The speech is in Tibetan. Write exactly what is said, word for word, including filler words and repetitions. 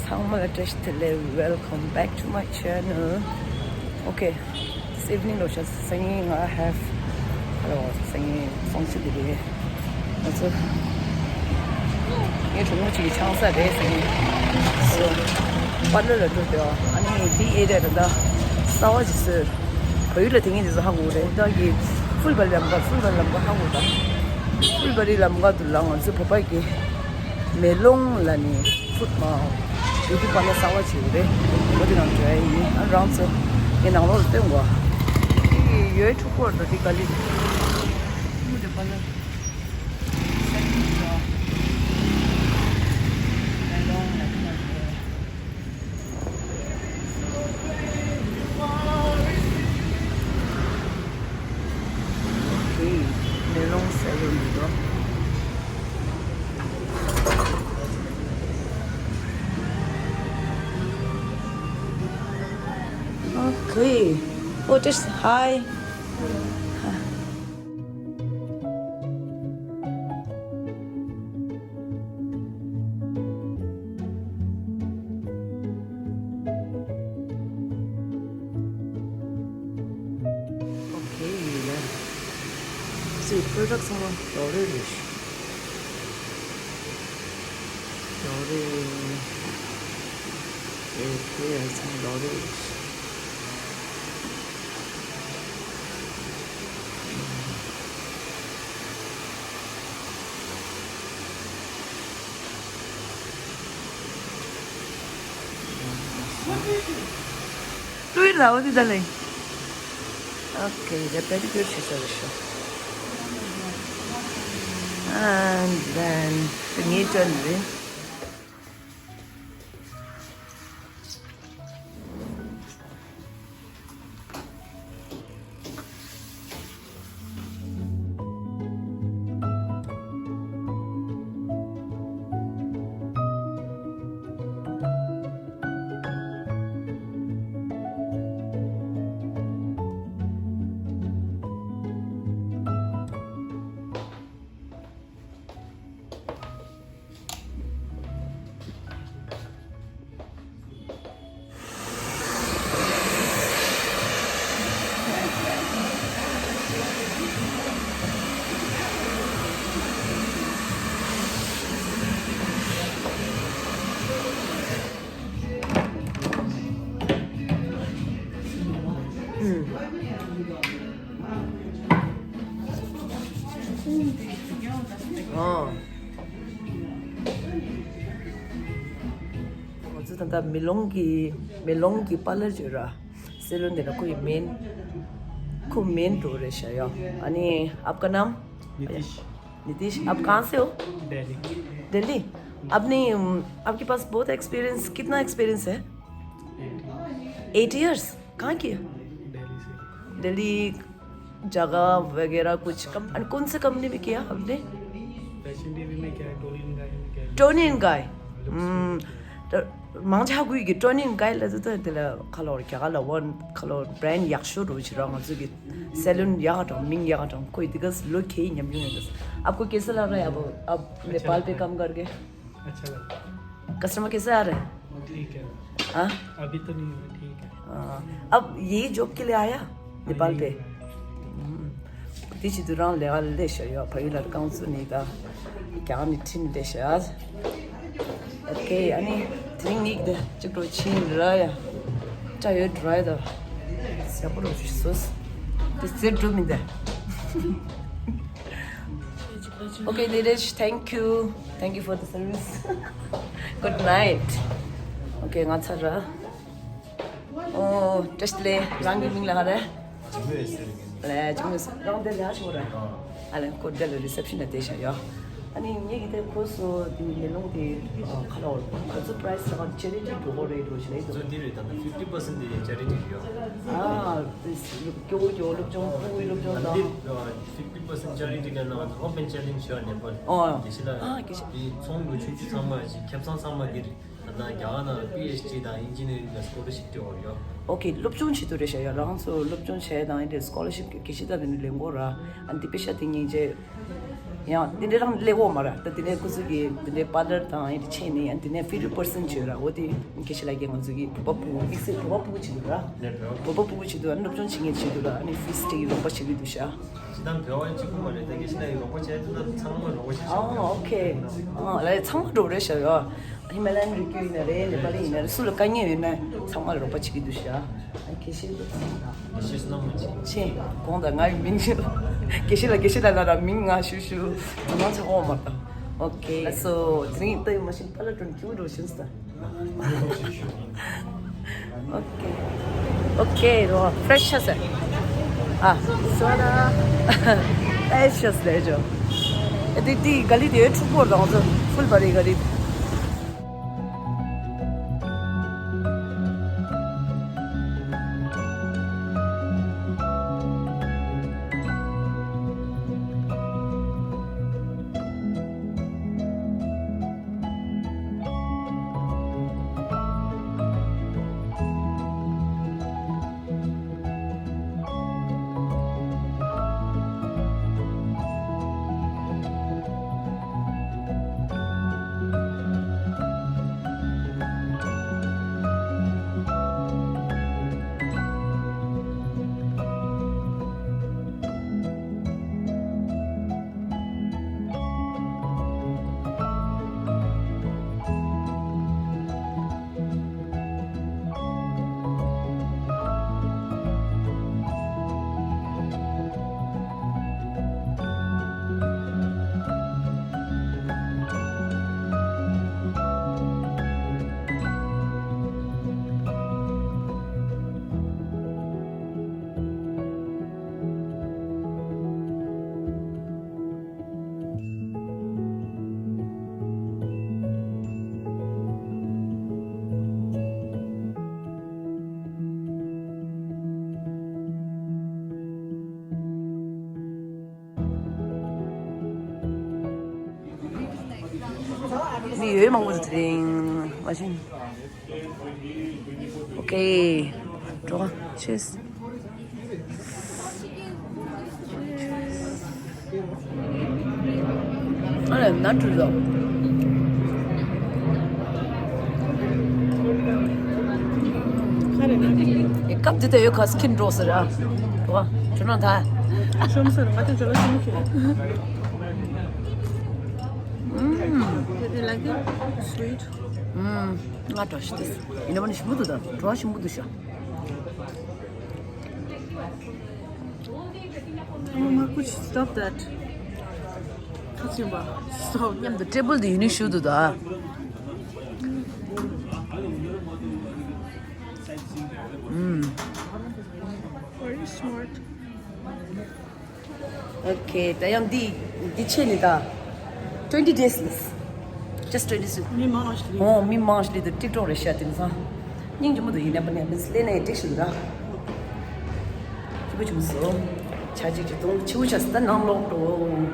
ཚང་མ་ལ་བཀྲ་ཤིས་བདེ་ལེགས། Welcome back to my channel. Okay, this evening ལོ་ཤ་སང་ཉིན་ང་have hello སང་ཉིན་function དེ་རེད། ང་ཚོ་ངའི་གྲོགས་མོ་གཅིག་གི་ཆང་ས་རེད་སང་ཉིན། པར་ལར་ལ་འགྲོ་འདོད། ཨ་ནི་འདི་ཨེ་རེད་ད། གསར་བ་ཅིག་བཟོས། བལ་ཡུལ་ལ་དེ་ངས་འདི་ཚོ་ཧ་གོ་རེད། ད་གི་ཧྥུལ་བ་རི་ལམ་ཁ་ཧྥུལ་བ་རི་ལམ་ཁ་ཧ་གོ་ད། ཧྥུལ་བ་རི་ལམ་ཁ་དུ་ལ་ང་ཚོ་བོད་པ་གི་མེ་ལོང་ལ་ནི་ཕུད་མ། བི་ཡུ་ཊི་པར་ལར་གསར་བ་ཅིག་ཡོད་རེད། འོ་དེ་ནང་འགྲོ་ཡ་ཡིན། ཨ་རང་ཚོ་ངའི་ནང་ལོགས་ལ་སྟོན་དགོས། དེ་ཡོད་ཕྲུ་གུ་བར་དུ་དེ་ག་ལི་མུ་དེ་པར་ལར་མེ་ལོང་ལ་ཁ་ལ་Okay, melon salad. Okay. Oh, just hi. Okay, yeah. See, product ཚང་མ་ལོ་རེ་རེད། ལོ་རེ། ཨེ་ཁེ་ཡ་ཚང་ལོ་རེ་རེད། ལུས་ལ་འོ་དེ་ད་ལེ། Okay, the pedicure བྱེད་ས་རེད་ཤག And then the knee turn རེད། ཨོ། ང་ཚོ་ད་ལྟ་མེ་ལོང་གི་མེ་ལོང་གི་པར་ལར་བརྗོད་ར། སེ་ལུན་དེ་ལ་ཁོ་ཡི་མེན། ཁོ་མེན་འགྲོ་རེད་ཤག་ཡ། ཨ་ནི། आपका नाम? नीतीश। नीतीश, आप कहाँ से हो? दिल्ली। दिल्ली? आपने, अम, आपके पास बहुत एक्सपीरियंस, कितना एक्सपीरियंस है? एट। Eight years? कहाँ की? दिल्ली से। दिल्ली जगह वगैरह कुछ कम, and कौन से कंपनी में किया आपने? फैशन टीवी में किया है, टोनी एंड गाय में किया है। टोनी एंड गाय। हम्म। ད་མང་ཆེ་ཧ་གོ་གི་ཊོ་ནི་ཨེན་ཌ་གྷའི་ལབ་དུས་དེ་ལ་ཁ་ལོར་རྒྱ་གར་ལ་ཝན་ཁ་ལོར་བྲེན་ཌ་ཡག་ཤོས་རུ་བྱེད་རོགས། ང་ཚོ་གི་སེ་ལུན་ཡག་ག་དང་མིང་ཡག་ག་དང་ཁོ་ཡི་དེ་ག་ལོ་ཁེ་ཡི་ཉམས་མྱོང་ཡོད། आपको कैसा लग रहा है? अब अब नेपाल पे काम करके। अच्छा लगा। कस्टमर कैसा आ रहा है? ठीक है। हाँ? अभी तो नहीं हुआ, ठीक है। हाँ। अब यही जॉब के लिए आया नेपाल पे? हम्म। དེ་ཅི་དུ་རང་ལས་ཀ་ལས་ཤ་ཡོད་ཕ་ཡུལ་ལ་རྐང་ཚུགས་ནི་ད་རྒྱང་ནི་ཁྲིམས་ལས་ཤ། ཨོ་ཁེ། ཨ་ནི་དེ་རིང་ཉིག་དེ་གཅིག་གྲོ་ཆིན་ར་ཡ་ཅ་ཡོད་ར་ཡ་ད་ཟ་པོ་རོ་ཞིག་སོས་དེ་ཟེར་འགྲོ་མི་འདའ། Okay, Nilesh, thank you. Thank you for the service. Good night. Okay, ང་ཚར་ར། ཨོ། བཀྲ་ཤིས་བདེ་ལེགས། རང་གི་མིང་ལ་ཧ་རེ། ལས་ཅི་མོས་རང་དེ་ལ་ཤོར་ར། ཨ་ལས་ཁོ་དེ་ལ་རི་སེབ་ཤིན་ལ་བསྡད་ཤག་ཡ། ཨ་ནི་ངེད་ཀྱི་དེ་ཁོ་སོ་དེ་མེ་ལོང་དེ་ཁ་ལོ་ཁོ་ཚོ་པ་རའི་སི་ལ་ཅེ་རི་ཊི་འགྲོ་གོ་རེད་འགྲོ་ཞེས་ལབ་འདུག་འདི་རེད། ད་ལྟ་ཕིབ་ཊི་པར་སེན་ཊི་དེ་ཅེ་རི་ཊི་ཡོད། ཨ། དེ་སྐྱོ་བོ་སྐྱོ་བོ་སློབ་སྦྱོང་ཕྲུ་གུའི་སློབ་སྦྱོང་དང་། འདི་ཕིབ་ཊི་པར་སེན་ཊི་ཅེ་རི་ཊི་གི་ནང་ཨོ་པན་ཅེ་ལེན་ཇི་ཡོད་ནེ་པཱལ། ཨོ། དགེ་བཤེས་ལགས། ཨ། དགེ་བཤེས། འདི་ཚོང་གི་ཆུང་ཆུང་ཚང་མ་ཞིག་ཁེ་བཟང་ཚང་མ་འདི་རེད། ད་ལྟ་རྒྱ་གར་ནང་པི་ཨེཆ་ཌི་དང་ཨིན་ཇི་ནི་ཡརིང་ལ་སྐོར་ཤིབ་སྤྲད་ཡོད། ཨོ་ཁེ། སློབ་སྦྱོང་བྱེད་དུ་རེད་ཤག་ཡ། རང་ཚོ་སློབ་སྦྱོང་བྱས་དང་ཨེ་འདྲས་སྐོར་ཤིབ་ཀྱི་གི་ཤི་ད་དེ་ནི་ལེན་གོ་ར། ཨ་འདི་པེ་ཤ་དེ་སྙིང་རྗེ། ཡང་དེ་འདྲའི་རང་སླེབས་འོག་མ་ར། ད་དེ་ནས་ཁོ་ཚོ་གི་དེ་འདྲའི་པར་ལར་དང་ཡང་དེ་ཕྱིན་ནས་ཡང་དེ་ནས་ཕི་ཌི་པར་སན་བྱོས་ར། འོ་དེ་དགེ་བཤེས་ལགས་ཀྱིས་ང་ཚོ་གི་བོད་པ་ཕྲུ་གུ་དམིགས་བསལ་བོད་པ་ཕྲུ་གུ་བྱེད་འདུག་ར། བོད་པ་ཕྲུ་གུ་བྱེད་འདུག་ར། སློབ་སྦྱོང་བྱེད་མཁན་བྱེད་འདུག་ར། ཨ་ནི་ཕིས་དེ་གི་རོགས་པ་བྱེད་ཀྱི་འདུག་ཤག་ཅི་ལྟར་བོད་པ་གཅིག་པུ་མ་རེད། ད་དགེ་བཤེས་ལགས་ཀྱིས་རོགས་པ་བྱས་འདུག་ན་ཚང་མ་རོགས་པ་བྱེད་ཤག་ཨོ་ཨོ་ཁེ། ཨ་ལ་ཚང་མ་རོགས་རེད་ཤག་ཡོ། ཧི་མ་ལ་ཡན་རི་རྒྱུད་ཡིན་ན་རེད། ནེ་པ་ལི་ཡིན་ན་རེད། སུ་ལ་དཀའ་ངལ་ཡོད་ན་ཚང་མ་ལ་རོགས་པ་བྱེད་ཀྱི་འདུག་ཤག་ཨ་དགེ་བཤེས་ལགས་ཚང་མ་དགེ་བཤེས་བསོད་ནམས་དབང་ཆེན། ཆེ། དགོངས་དག་ངའི་མིང་ཞུ། དགེ་བཤེས་ལགས་དགེ་བཤེས་ལགས་ལ་ར་མིང་ང་ཞུ་ཞུ། ང་ཚོ་འོ་མ་ད། ཨོ་ཁེ། སོ་དེ་རིང་ལྟ་ཡི་མ་ཤེས་པ་ལ་དྲོན་ཁྱུ་འགྲོ་ཤིན་སྟ། ཨོ་ཁེ། ཨོ་ཁེ་རོ་ཕྲེ་ཤ་སི། ཨ་སོ་ཌ། ཕྲེ་ཤ་སི་ལེ་ཇོ། ཨེ་དེ་དེ་ག་ལི་དེ་ཕྲུ་གུ་རང་ཚོ་ཕུལ་བ་རེད་ག་ལི། མི་ཡོད་མང་པོ་འདུག་དེ་རིང་མ་བྱིན། ཨོ་ཁེ། འགྲོ་ག་ཆེས། ཨ་ལེ་ན་འགྲུལ་ལོ། ཁ་རེ་ན་འགྲུལ། ཨེ་སྐབས་འདི་ལྟ་ཡོད་ཁ་སྐྱིན་འགྲོ་ཟེར་ཨ། འགྲོ་ག་ཇོ་ནང་ད། ཤོམ་ཟེར་ང་ཚོ་ཇོ་ལ་ཤོམ་ཤེས། ཨུམ། You like it? Sweet? ཨུམ། ང་འགྲོ་ཤི་དེ། ཡིན་ན་མ་ནི་ཞིམ་པོ་འདུག་ད། འགྲོ་བ་ཞིམ་པོ་འདུག་ཤ། Oh, Markuch, stop that. Katsumba, stop. མཉམ་དུ་ཊེ་བལ་དེ་ཡུ་ནིག་ཤུ་འདུག་ད། ཨུམ། Very smart. ཨོ་ཁེ། ད་ཡང་འདི་འདི་ཆེ་ནི་ད། twenty days ལས། Just twenty days. མི་མང་ཞིག་ལས། ཨོ་མི་མང་ཞིག་ལས་དུ་ཏིག་ཏོག་རེ་ཤ་དེང་སང་། སྙིང་རྗེ་མོ་དུ་ཡིན་ན་པ་ནས་མི་སླེ་ནས་ཏིག་ཞིག་ར། ཅི་པོ་ཅི་མོ་སོ། ཆ་ཅིག་ཅིག་དུང་ཆེ་བོ་ཆ་སི་ད་ནང་ལོག་འགྲོ།